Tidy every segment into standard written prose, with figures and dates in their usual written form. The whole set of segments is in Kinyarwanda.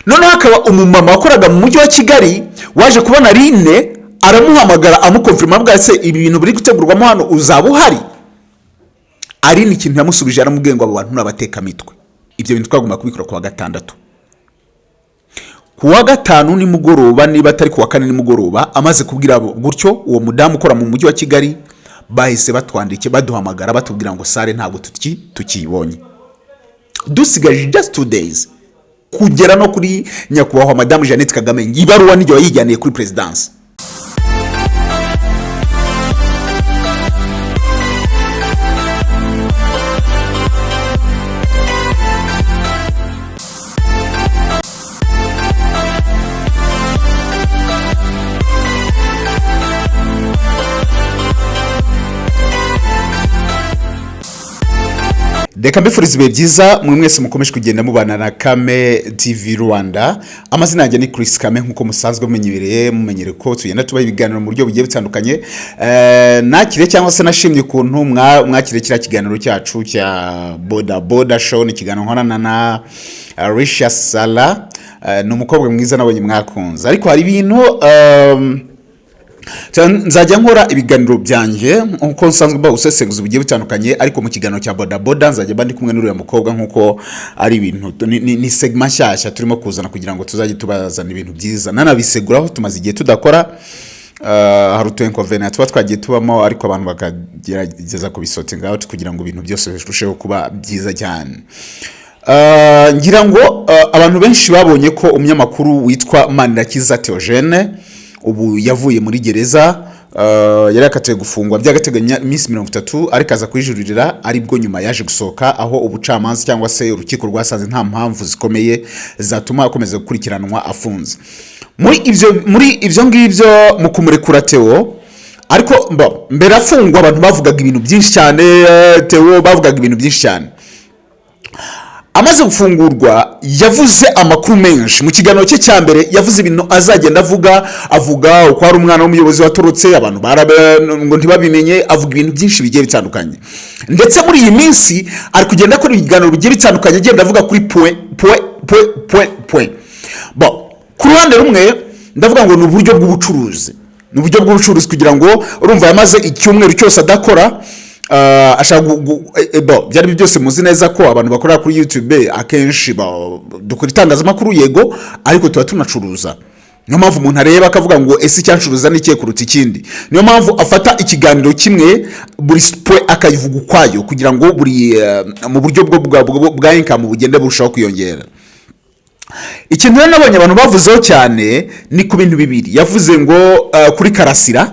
Noneho hakaba umumama wakoraga mu Mujyi wa Kigali waje kubona Aline, aramuhamagara, amuconfirma, avuga: "Se ibi bintu biri gutegurwamo hano uzaba uhari?" Aline ikintu yamusubije, yaramubwiye ngo abo bantu ni abatekamitwe. Ibyo bintu twagomba kubikora ku wa gatandatu, ku wa gatanu nimugoroba, niba atari ku wa kane nimugoroba. Amaze kubwira abo gutyo, uwo mudamu ukora mu Mujyi wa Kigali, bahise batwandike, baduhamagara, batubwira ngo salle ntabwo tukiyibonye. Dusigaje just 2 days kugera no kuri nyakubahwa Madamu Jeannette Kagame. Ibaruwa n'igihe wayijyaniye kuri perezidansi. Reka mbifuriza ibihe byiza mwe mwese mukomeje kugenda mubana na Kame TV Rwanda. Amazina yanjye ni Chris Kame, nk'uko musanzwe mumenyereye ko tugenda tubaha ibiganiro mu buryo bugiye butandukanye. Nakire cyangwa se nashimye ukuntu mwakiriye kiriya kiganiro cyacu cya Boda Boda Show. Ni ikiganiro nkorana na Risha Sala. Ni umukobwa mwiza nabonye mwakunze, ariko hari ibintu nzajya nkora ibiganiro byanjye nkuko nsanzwe mba ubusesenguzi bugiye butandukanye, ariko mu kiganiro cya Boda Boda nzajya mba ndi kumwe n'uriya mukobwa, nkuko ari ibintu ni segment nshyashya turimo kuzana kugira ngo tuzajye tubazana ibintu byiza. Nanabiseguraho, tumaze igihe tudakora. Hari utu inconvénients tuba twagiye tubamo, ariko abantu bakagerageza kubisortinga out kugira ngo ibintu byose birusheho kuba byiza cyane. Ngira ngo abantu benshi babonye ko umunyamakuru witwa Manirakiza Theogene ubu yavuye muri gereza. Yari yakatiwe gufungwa by'agateganyo iminsi 30, ariko aza kuyijuririra, aribwo nyuma yaje gusohoka, aho ubucamanza cyangwa se urukiko rwasanze nta mpamvu zikomeye zatuma akomeza gukurikiranwa afunze. Muri ibyo ngibyo, mu kumurekura Theo, ariko mbere afungwa abantu bavugaga ibintu byinshi cyane. Theo bavugaga ibintu byinshi cyane. Amaze gufungurwa yavuze amakuru menshi. Mu kiganiro cye cya mbere yavuze ibintu azagenda avuga, avuga uko hari umwana w'umuyobozi watorotse, abantu ngo ntibabimenye, avuga ibintu byinshi bigiye bitandukanye. Ndetse muri iyi minsi ari kugenda akora ibiganiro bigiye bitandukanye, agenda avuga kuri point, point, point, point, point. Bon, ku ruhande rumwe ndavuga ngo ni uburyo bw'ubucuruzi, ni uburyo bw'ubucuruzi kugira ngo, urumva, yamaze icyumweru cyose adakora. Ashaka bon, byari byo byose. Muzi neza ko abantu bakorera kuri YouTube akenshi dukora itangazamakuru, yego, ariko tuba tunacuruza. Niyo mpamvu umuntu areba akavuga ngo ese icyancuruza ni ikihe kuruta ikindi? Niyo mpamvu afata ikiganiro kimwe, buri point akayivuga ukwayo, kugira ngo buri mu buryo bwa income bugende burushaho kwiyongera. Ikintu rero nabonye abantu bavuzeho cyane ni ku bintu bibiri yavuze, ngo kuri Karasira,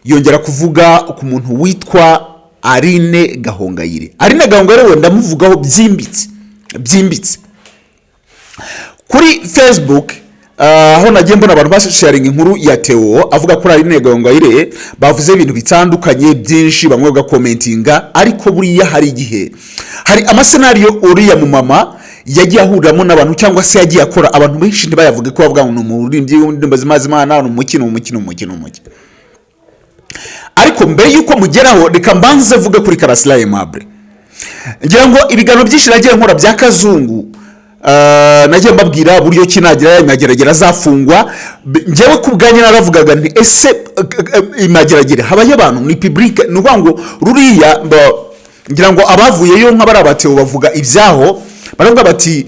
yongera kuvuga ku muntu witwa Aline Gahongayire. Aline Gahongayire we ndamuvugaho byimbitse byimbitse. Kuri Facebook, aho nagiye mbona abantu basharinga inkuru ya Theo avuga kuri Aline Gahongayire, bavuze ibintu bitandukanye byinshi, bamwe bagacommentinga. Ariko buriya hari igihe hari amascénario uriya mu mama yagiye ahuriramo n'abantu cyangwa se yagiye akora, abantu benshi ntibayavuge, ko bavuga ngo ni umuririmbyi w'indirimbo z'Imana, ni umuki, ni umuki, ni umuki, ni umuki. Ariko mbere y'uko mugeraho, reka mbanze mvuge kuri Karasira Aimable. Ngira ngo ibiganiro byinshi nagiye nkora bya kazungu, nagiye mbabwira buryo ki nagira Imageragere azafungwa. Njyewe ku bwanjye naravugaga nti: "Ese Imageragere habayo abantu ni public?" Ni ukuvuga ngo ruriya ngira ngo abavuyeyo nk'abari abateo bavuga ibyaho, baravuga bati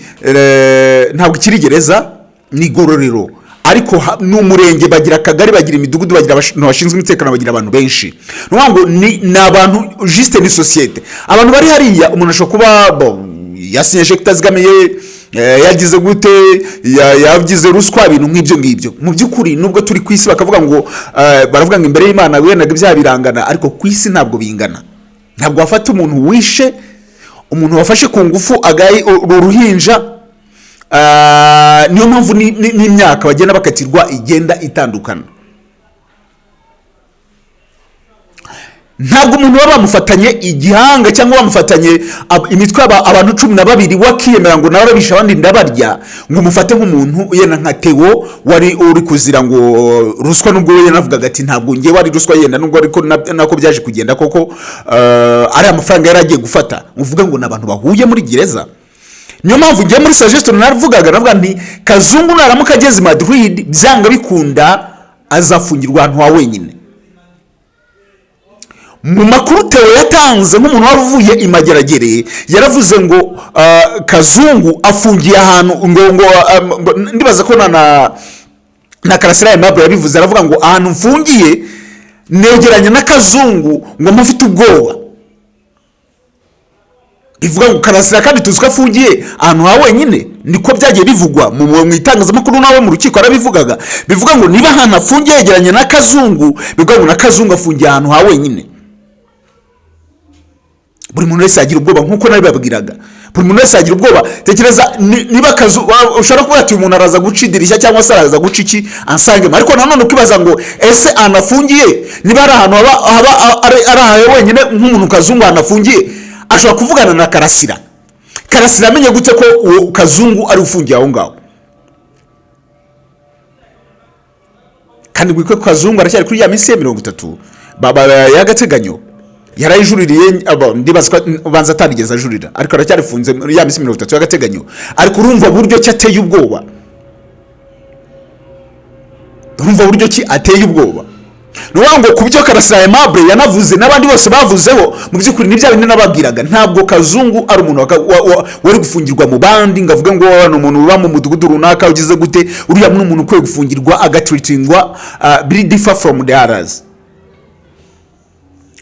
ntabwo ikiri gereza, ni igororero, ariko ni umurenge, bagira akagari, bagira imidugudu, bagira abantu bashinzwe umutekano, bagira abantu benshi. Ni ukuvuga ngo ni abantu juste, ni sosiyete. Abantu bari hariya, umuntu ashobora kuba yasinye sheke itazigamiye, yagize gute, yagize ruswa, ibintu nk'ibyo ngibyo. Mu by'ukuri, nubwo turi ku isi, bakavuga ngo baravuga ngo imbere y'Imana wendaga ibyaha birangana, ariko ku isi ntabwo bingana. Ntabwo wafata umuntu wishe umuntu, wafashe ku ngufu uruhinja. Niyo mpamvu n'imyaka bagenda bakatirwa igenda itandukana. Ntabwo umuntu baba bamufatanye igihanga cyangwa bamufatanye imitwe abantu 12, wakiyemera ngo nawe arabisha abandi ndabarya, ngo umufate nk'umuntu yenda nka Theo wari uri kuzira ngo ruswa, nubwo we yanavugaga ati ntabwo ngewe ari ruswa yenda, nubwo ariko nako byaje kugenda koko, ari amafaranga yari agiye gufata, uvuga ngo ni abantu bahuye muri gereza. Niyo mpamvu ngiye muri suggestion naravugaga, navuga nti Kazungu naramuka ageze i Madrid, byanga bikunda azafungirwa ahantu ha wenyine. Mu makuru Theo yatanze nk'umuntu wari uvuye i Mageragere, yaravuze ngo Kazungu afungiye ahantu ngo ndibaza ko na Karasira Aimable yabivuze, aravuga ngo ahantu mfungiye negeranye na Kazungu, ngo mufite ubwoba. Bivuga ngo Karasira, kandi tuzi ko afungiye ahantu ha wenyine, niko byagiye bivugwa mu itangazamakuru, nawe mu rukiko arabivugaga. Bivuga ngo niba ahantu afungiye yegeranye na Kazungu, bivuga ngo na Kazungu afungiye ahantu ha wenyine. Buri muntu wese yagira ubwoba, nk'uko nabibabwiraga, buri muntu wese yagira ubwoba. Tekereza niba ushobora kuvuga ati umuntu araza guca idirishya cyangwa se araza guca iki ansangemo, ariko nanone ukibaza ngo ese ahantu afungiye, niba ari ahantu haba ari ahawe wenyine, nk'umuntu Kazungu ahantu afungiye ashobora kuvugana na Karasira? Karasira amenye gute ko uwo Kazungu ari ufungiye aho ngaho? Kandi wikwe ko Kazungu aracyari kuri ya minsi ye 30 y'agateganyo. Yarayijuririye, ndibaza ko ubanza atarigeze ajurira, ariko aracyarifunze muri ya minsi 30 y'agateganyo. Ariko urumva buryo ki ateye ubwoba, urumva buryo ki ateye ubwoba. Ni ukuvuga ngo ku byo Karasira Aimable yanavuze n'abandi bose bavuzeho, mu by'ukuri ni bya bindi nababwiraga. Ntabwo Kazungu ari umuntu wari gufungirwa mu bandi, ngo avuge ngo ni umuntu uba mu mudugudu runaka ugize gute. Uriya ni umuntu ukwiye gufungirwa agatreatingwa biri differ from the others.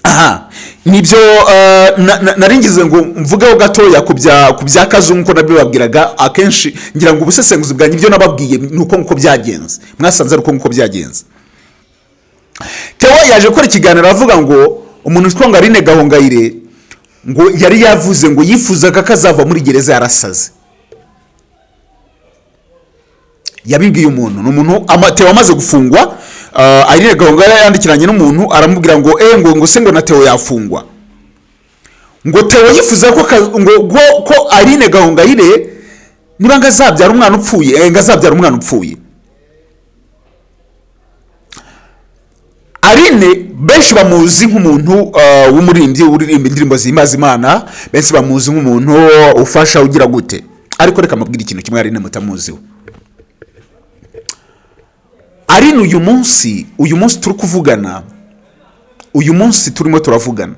Aha nibyo nari ngize ngo mvugeho gatoya ku bya Kazungu, ko nabibabwiraga akenshi. Ngira ngo ubusesenguzi bwanjye, ibyo nababwiye ni uko nguko byagenze, mwasanze ari uko nguko byagenze. Theo yaje gukora ikiganiro avuga ngo umuntu witwa ngo Aline Gahongayire ngo yari yavuze ngo yifuzaga ko azava muri gereza yarasaze. Yabibwiye umuntu, ni umuntu Theo amaze gufungwa, Aline Gahongayire yandikiranye n'umuntu aramubwira ngo ngo se ngo na Theo yafungwa, ngo Theo yifuza ko ngo ko Aline Gahongayire niba ngo azabyara umwana upfuye, ngo azabyara umwana upfuye. Aline benshi bamuzi nk'umuntu w'umuririmbyi uririmba indirimbo zihimbaza Imana, benshi bamuzi nk'umuntu ufasha ugira gute, ariko reka mbabwire ikintu kimwe Aline mutamuziho. Aline uyu munsi turi kuvugana, uyu munsi turimo turavugana,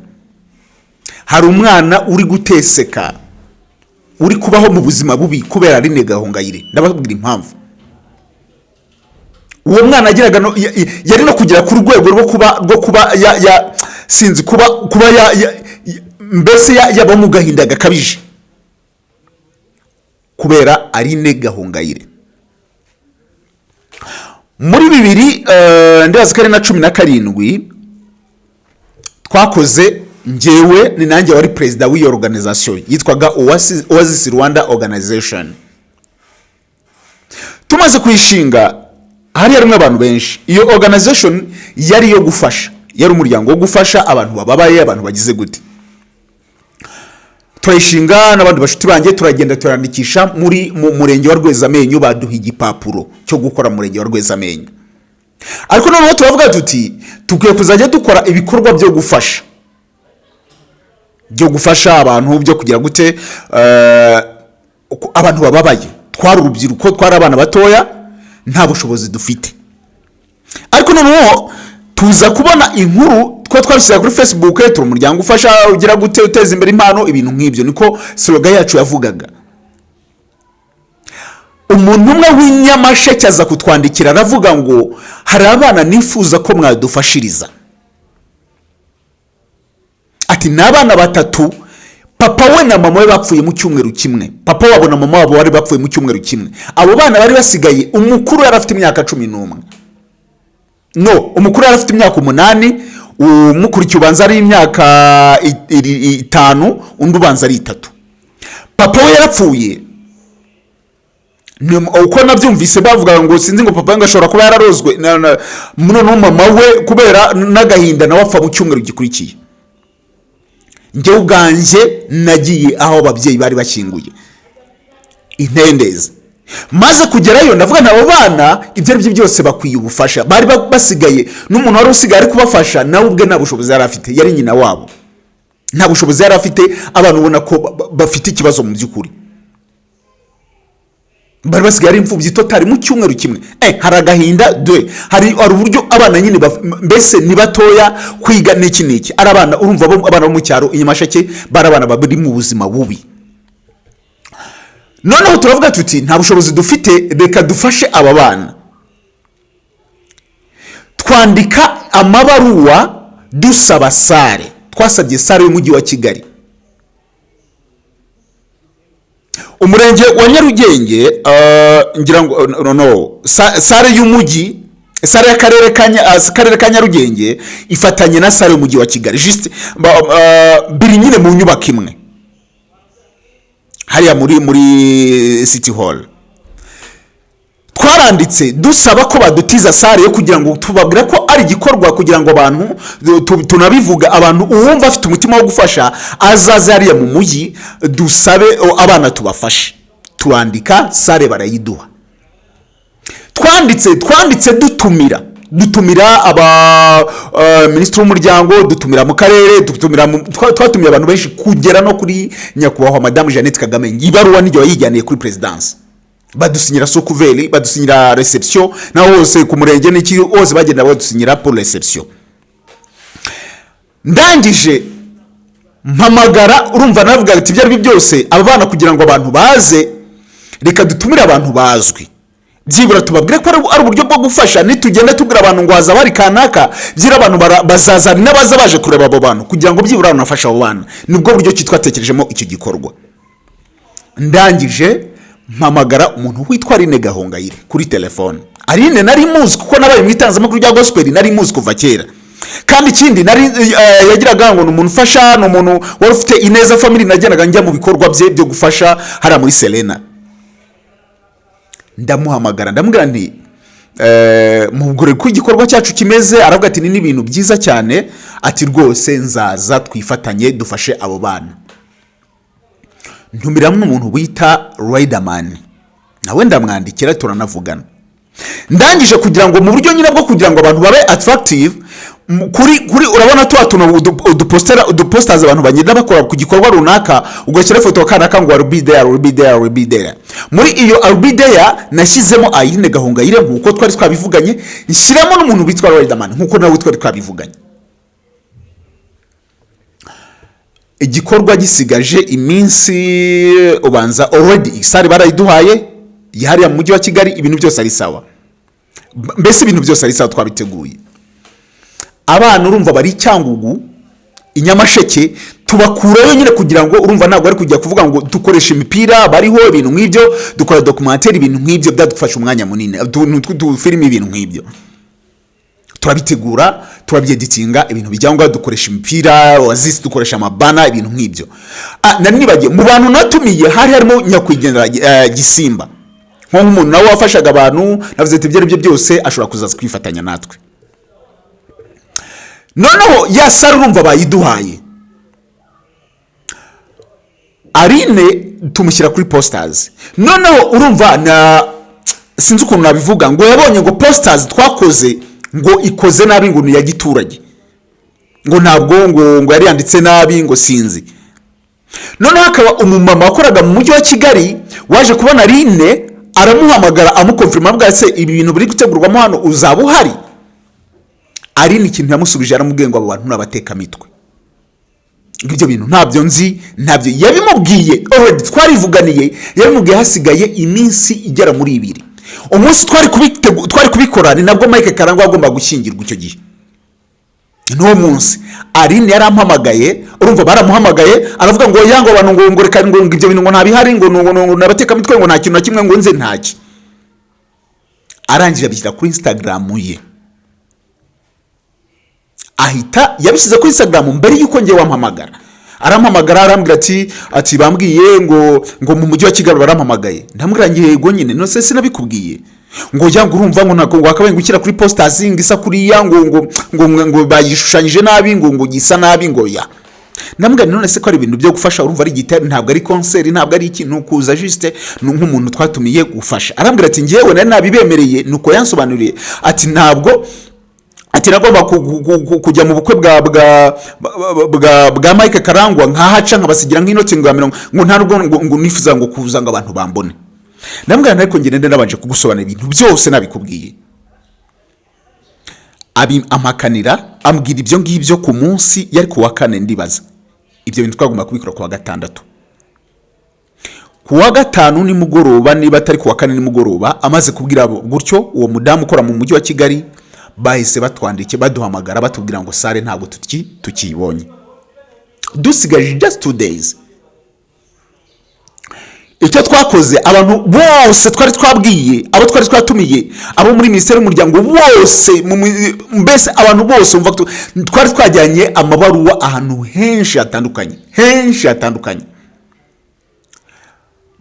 hari umwana uri guteseka, uri kubaho mu buzima bubi kubera Aline Gahongayire. Ndababwira impamvu. Uwo mwana yageraga no, yari no kugera ku rwego rwo kuba ya sinzi kuba ya mbese yaba mu gahinda gakabije kubera Aline Gahongayire. Muri bibiri ndibaza ko ari na 17 twakoze, njyewe ni nanjye wari perezida w'iyo organization yitwaga Oasis Rwanda Organization. Tumaze kuyishinga hari harimo abantu benshi. Iyo organization yari iyo gufasha, yari umuryango wo gufasha abantu bababaye, abantu bagize gute. Turayishinga n'abandi bashuti banjye, turagenda turandikisha muri mu murenge wa Rwezamenyo, baduha igipapuro cyo gukora mu murenge wa Rwezamenyo. Ariko noneho turavuga tuti tukwiye kuzajya dukora ibikorwa byo gufasha abantu, byo kugira gute, abantu bababaye. Twari urubyiruko, twari abana batoya, nta bushobozi dufite. Ariko noneho tuza kubona inkuru two twabishyize kuri Facebook, turi umuryango ufasha, ugira gute, uteza imbere impano, ibintu nk'ibyo, niko slogan yacu yavugaga. Umuntu umwe w'inyamasheke aza kutwandikira, aravuga ngo hari abana nifuza ko mwadufashiriza. Ati ni abana batatu, papa we na mama we bapfuye mu cyumweru kimwe, papa wabo na mama wabo bari bapfuye mu cyumweru kimwe. Abo bana bari basigaye, umukuru yari afite imyaka 11, no umukuru yari afite imyaka 8, umukurikiye ubanza ari imyaka 5, undi ubanza ari 3. Papa we yarapfuye. Uko nabyumvise bavuga ngo sinzi ngo papa we ngo ashobora kuba yararozwe, noneho mama we kubera n'agahinda nawe apfa mu cyumweru gikurikiye. Njyewe ubwanjye nagiye aho ababyeyi bari bashyinguye intendezi, maze kugerayo ndavuga nti abo bana ibyo ari byo byose bakwiye ubufasha. Bari basigaye n'umuntu wari usigaye ari kubafasha, nawe ubwe nta bushobozi yari afite, yari nyina wabo, nta bushobozi yari afite. Abantu ubona ko bafite ikibazo mu by'ukuri. Bari basigaye ari imfubyi total mu cyumweru kimwe. Hari agahinda de, hari uburyo abana nyine mbese ni batoya, kwiga n'iki n'iki, ari abana, urumva abana bo mu cyaro i Nyamasheke bari abana bari mu buzima bubi. Noneho turavuga tuti: "Nta bushobozi dufite, reka dufashe aba bana." Twandika amabaruwa dusaba salle. Twasabye salle y'umujyi wa Kigali, umurenge wa Nyarugenge, ngira ngo no, no salle y'umujyi, salle y'akarere ka karere ka Nyarugenge ifatanye na salle y'umujyi wa Kigali, juste biri nyine mu nyubako imwe hariya muri City Hall. Twaranditse dusaba ko badutiza salle yo kugira ngo tubabwire ko ari igikorwa, kugira ngo abantu tunabivuga, abantu uwumva afite umutima wo gufasha azaze hariya mu mujyi, dusabe abana tubafashe. Turandika, salle barayiduha. Twanditse dutumira aba minisitiri w'umuryango, dutumira mu karere, dutumira twatumiye abantu benshi, kugera no kuri nyakubahwa Madamu Jeannette Kagame. Ibaruwa nijye wayijyaniye kuri perezidansi, badusinyira sous couvert, badusinyira réception, naho hose ku murenge n'iki hose bagenda badusinyira pour réception. Ndangije mpamagara, urumva navuga ati: "Ibyo ari byo byose, aba bana, kugira ngo abantu baze, reka dutumire abantu bazwi, byibura tubabwire ko ari uburyo bwo gufasha. Nitugenda tubwira abantu ngo haza bari kanaka, byibura abantu bazaza, n'abaza baje kureba abo bantu, kugira ngo byibura banafashe abo bana." Nibwo buryo ki twatekerejemo icyo gikorwa. Ndangije mpamagara umuntu witwa Aline Gahongayire kuri telefone. Aline nari muzi kuko nabaye mu itangazamakuru rya gospel, nari muzi kuva kera. Kandi ikindi nari yagiraga ngo ni umuntu ufasha, ni umuntu wari ufite Ineza Family, nagendaga njya mu bikorwa bye byo gufasha hariya muri Serena. Ndamuhamagara, ndamubwira nti: "Mubwire ko igikorwa cyacu kimeze." Aravuga ati: "Ni n'ibintu byiza cyane," ati: "Rwose nzaza twifatanye dufashe abo bana." Ntumiramo n'umuntu wita Riderman, nawe ndamwandikira, turanavugana. Ndangije kugira ngo mu buryo nyine bwo kugira ngo abantu babe attractive kuri urabona tuba tuntu udupostera, udupostazi abantu bagenda bakora ku gikorwa runaka, ugashyira ifoto kanaka ngo "I'll be there, I'll be there, I'll be there." Muri iyo "I'll be there" nashyizemo Aline Gahongayire nk'uko twari twabivuganye, nshyiramo n'umuntu witwa Riderman nk'uko nawe twari twabivuganye. Igikorwa gisigaje iminsi, ubanza already salle barayiduhaye yahariya mu mujyi wa Kigali, ibintu byose ari sawa, mbese ibintu byose ari sawa, twabiteguye. Abana urumva bari i Cyangugu, i Nyamasheke, tubakurayo nyine kugira ngo, urumva ntabwo ari kujya kuvuga ngo dukoresha imipira bariho, ibintu nk'ibyo, dukora documentaire, ibintu nk'ibyo byadufasha umwanya munini, utuntu tw'udufilimi, ibintu nk'ibyo turabitegura, turabyeditinga, ibintu bijya ngo dukoresha imipira Oasis, dukoresha amabana, ibintu nk'ibyo. Nari nibagiwe, mu bantu natumiye hari harimo nyakwigendera Gisimba, nk'umuntu nawe wafashaga abantu. Navuze ati: "Ibyo ari byo byose ashobora kuzaza kwifatanya natwe." Noneho ya salle urumva bayiduhaye, Aline tumushyira kuri posters. Noneho urumva na sinzi ukuntu nabivuga, ngo yabonye ngo posters twakoze ngo ikoze nabi, ngo ni iya giturage, ngo ntabwo ngo yari yanditse nabi, ngo sinzi. Noneho hakaba umumama wakoraga mu mujyi wa Kigali waje kubona Aline, aramuhamagara, amukonfirima, avuga: "Se ibi bintu biri gutegurwamo hano uzaba uhari?" Aline ikintu yamusubije, yaramubwiye ngo: "Abo bantu ni abatekamitwe," ngo ibyo bintu ntabyo nzi, ntabyo. Yabimubwiye already twarivuganiye, yabimubwiye hasigaye iminsi igera muri 2. Umunsi twari kubikora ni nabwo Mike Karangwa agomba gushyingirwa icyo gihe. N'uwo munsi Aline yarampamagaye, urumva baramuhamagaye, aravuga ngo ya ngo abantu ngo reka ngo ibyo bintu ngo ntabihari, ngo ni abatekamitwe, ngo nta kintu na kimwe ngo nze ntaki. Arangije abishyira kuri Instagram ye, ahita yabishyize kuri Instagram mbere y'uko ngewe wampamagara. Arampamagara, arambwira ati: "Bambwiye ngo mu mujyi wa Kigali barampamagaye." Ndamubwira ngo: "Yego nyine, none sinabikubwiye?" Ngo jya ngo urumva ngo ntabwo ngo wakabaye ngo ushyira kuri posters ngo isa kuriya, ngo bayishushanyije nabi, ngo gisa nabi, ngo ya. Ndamubwira nti: "None se ko ari ibintu byo gufasha, urumva ari igitari, ntabwo ari concert, ntabwo ari ikintu, kuza juste ni nk'umuntu twatumiye gufasha." Arambwira ati: "Ngewe nari nabibemereye." Nuko yansobanuriye, ati: "Ntabwo," ati, "nagomba kujya mu bukwe bwa Mike Karangwa, nkahaca nkabasigira nk'inoti ngo ya mirongo, ngo nta nubwo ngo nifuza ngo kuza ngo abantu bambone." Ndamubwira nti: "Ariko ngende nabanje kugusobanurira ibintu byose, nabikubwiye." Ampakanira, ambwira ibyo ngibyo ku munsi yari ku wa kane. Ndibaza, ibyo bintu twagomba kubikora ku wa gatandatu, ku wa gatanu nimugoroba, niba atari ku wa kane nimugoroba. Amaze kubwira gutyo uwo mudamu ukora mu Mujyi wa Kigali, bahise batwandike, baduhamagara, batubwira ngo salle ntabwo tukiyibonye, dusigaje just 2 days. Icyo twakoze, abantu bose twari twabwiye, abo twari twatumiye, abo muri Minisiteri y'Umuryango bose, mbese abantu bose, umva ko twari twajyanye amabaruwa ahantu henshi hatandukanye, henshi hatandukanye.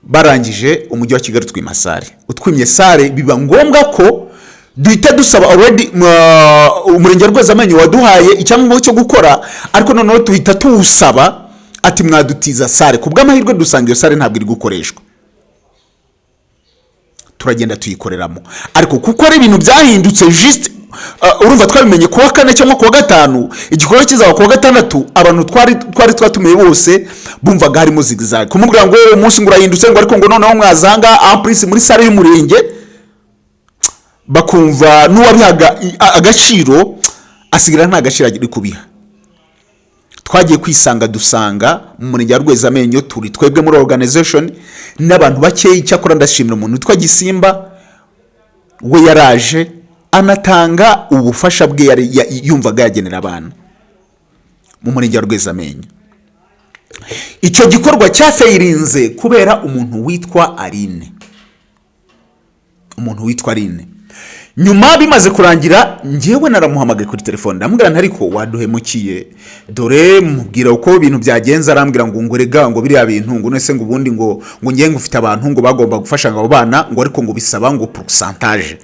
Barangije, Umujyi wa Kigali utwima salle. Utwimye salle, biba ngombwa ko duhita dusaba already Umurenge wa Rwezamenyo waduhaye icyangombwa cyo gukora, ariko noneho tuhita tuwusaba ati: "Mwadutiza salle?" Ku bw'amahirwe dusanga iyo salle ntabwo iri gukoreshwa, turagenda tuyikoreramo. Ariko kuko ari ibintu byahindutse just, urumva twabimenye ku wa kane cyangwa ku wa gatanu, igikorwa kizaba ku wa gatandatu. Abantu twari twatumiye bose bumvaga harimo zigzag, kumubwira ngo umunsi ngo urahindutse, ngo ariko ngo noneho mwazanga ampurisi muri salle y'umurenge, bakumva n'uwabihaga agaciro asigara nta gaciro ari kubiha. Twagiye kwisanga dusanga mu Murenge wa Rwezamenyo turi twebwe muri organization n'abantu bakeya. Icyakora ndashimira umuntu witwa Gisimba, we yaraje anatanga ubufasha bwe yari yumvaga yagenera abana mu Murenge wa Rwezamenyo. Icyo gikorwa cyafailinze kubera umuntu witwa Aline. Umuntu witwa Aline, nyuma bimaze kurangira, njyewe naramuhamagaye kuri telefone, ndamubwira nti: "Ariko waduhemukiye dore." Mubwira uko ibintu byagenze, arambwira ngo rega, ngo biriya bintu, ngo nese, ngo ubundi ngo ngiye, ngo ufite abantu ngo bagomba gufasha ngo abo bana, ngo ariko ngo bisaba ngo pourcentage.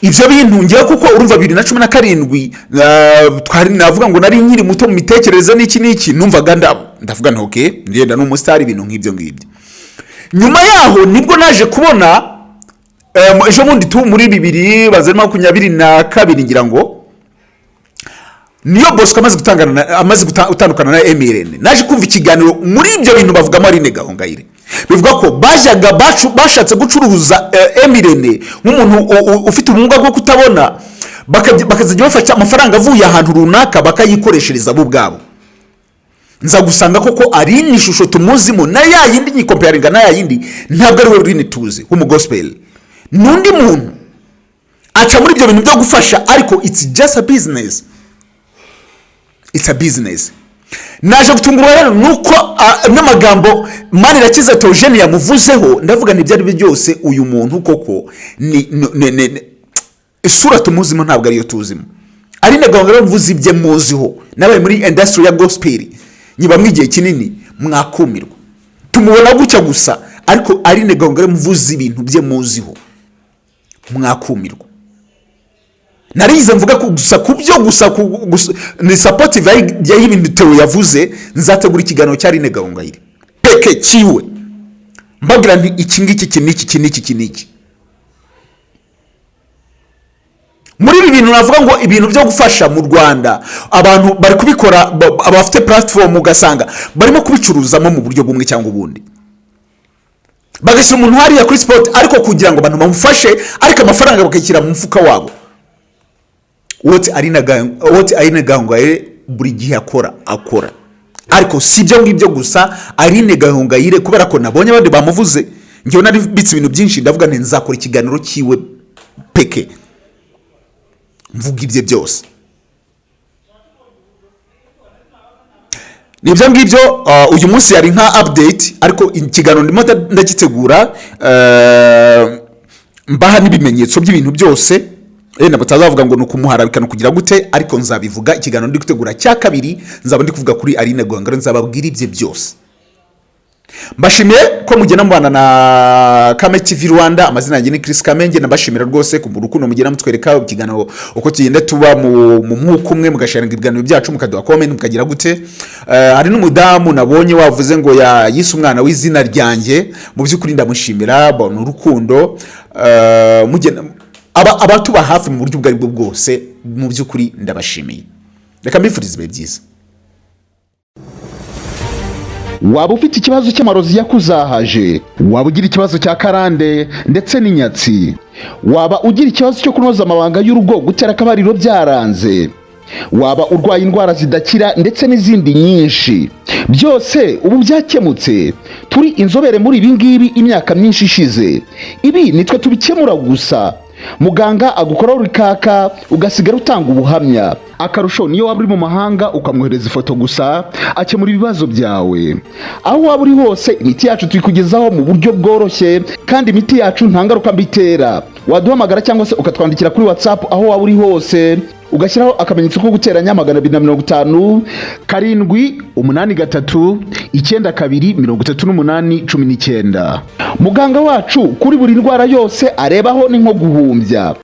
Ibyo bintu ngewe, kuko urumva 2017, twari, navuga ngo nari nkiri muto mu mitekerereze n'iki n'iki, numvaga ndavuga nti: "Okay, ngenda ni umusitari," ibintu nk'ibyo ngibyo. Nyuma yaho nibwo naje kubona ejo bundi tu muri 2022, ngira ngo niyo Bosco amaze gutandukana na Emirene, naje kumva ikiganiro. Muri ibyo bintu bavugamo Aline Gahongayire, bivuga ko bajyaga bashatse gucuruza Emirene nk'umuntu ufite ubumuga bwo kutabona, bakazajya bafata amafaranga avuye ahantu runaka bakayikoreshereza bo ubwabo. Nza gusanga koko Aline, ishusho tumuzimo na ya yindi, nyicomparinga na ya yindi, ntabwo ari we Aline tuzi w'umugospel, n'undi muntu aca muri ibyo bintu byo gufasha, ariko it's just a business, it's a business. Naje gutungurwa rero nuko n'amagambo Manirakiza Theogene yamuvuzeho, ndavuga ni ibyo ari byo byose, uyu muntu koko ni isura tumuzimo ntabwo ariyo tuzimo. Aline Gahongayire mvuze ibye muziho, nabaye muri industry ya gospel nyibamo igihe kinini, mwakumirwa. Tumubona gutya gusa, ariko Aline Gahongayire mvuze ibintu bye muziho, mwakumirwa. Narize mvuga gusa ku byo gusa ni supportive y'ibintu Theo yavuze. Nzategura ikiganiro cya Aline Gahongayire peke kiwe, mbabwira nti: "Iki ngiki, iki n'iki, iki n'iki, iki n'iki." Muri ibi bintu navuga ngo ibintu byo gufasha mu Rwanda, abantu bari kubikora, abafite platform ugasanga barimo kubicuruzamo mu buryo bumwe cyangwa ubundi, bagashyira umuntu hariya kuri spot ariko kugira ngo abantu bamufashe, ariko amafaranga bakayishyira mu mufuka wabo. What Aline Gahongayire buri gihe akora, ariko si ibyo ngibyo gusa. Aline Gahongayire, kubera ko nabonye abandi bamuvuze, njyewe nari mbitse ibintu byinshi, ndavuga nti nzakora ikiganiro cyiwe peke, mvuga ibye byose. Ni ibyo ngibyo. Uyu munsi yari nka update, ariko ikiganiro ndimo ndagitegura, mbaha n'ibimenyetso by'ibintu byose, yenda batazavuga ngo ni ukumuharabika, ni ukugira gute, ariko nzabivuga. Ikiganiro ndi gutegura cya kabiri, nzaba ndi kuvuga kuri Aline Gahongayire, nzababwira ibye byose. Mbashimiye ko mugenda mubana na Kame TV Rwanda. Amazina yanjye ni Chris Kamenge. Nabashimira rwose ku rukundo mugenda mutwereka, ikiganiro uko tugenda tuba mu mwuka umwe, mugasharinga ibiganiro byacu, mukaduha comment, mukagira gute. Hari n'umudamu nabonye wavuze ngo yise umwana w'izina ryanjye. Mu by'ukuri ndamushimira, bona urukundo. Mugenda abatuba hafi mu buryo ubwo aribwo bwose, mu by'ukuri ndabashimiye. Reka mbifurize ibihe byiza. Waba ufite ikibazo cy'amarozi yakuzahaje, waba ugira ikibazo cya karande ndetse n'inyatsi, waba ugira ikibazo cyo kunoza amabanga y'urugo, gutera akabariro byaranze, waba urwaye indwara zidakira ndetse n'izindi nyinshi, byose ubu byakemutse. Turi inzobere muri ibi ngibi imyaka myinshi ishize. Ibi nitwe tubikemura gusa. Muganga agukoraho rikaka, ugasigara utanga ubuhamya. Akarusho, niyo waba uri mu mahanga, ukamwohereza ifoto gusa, akemura ibibazo byawe. Aho waba uri hose, imiti yacu tuyikugezaho mu buryo bworoshye, kandi imiti yacu nta ngaruka mbi itera. Waduhamagara cyangwa se ukatwandikira kuri WhatsApp aho waba uri hose, ugashyiraho akamenyetso ko guteranya 250 783 92 38 19. Muganga wacu kuri buri ndwara yose arebaho ni nko guhumbya.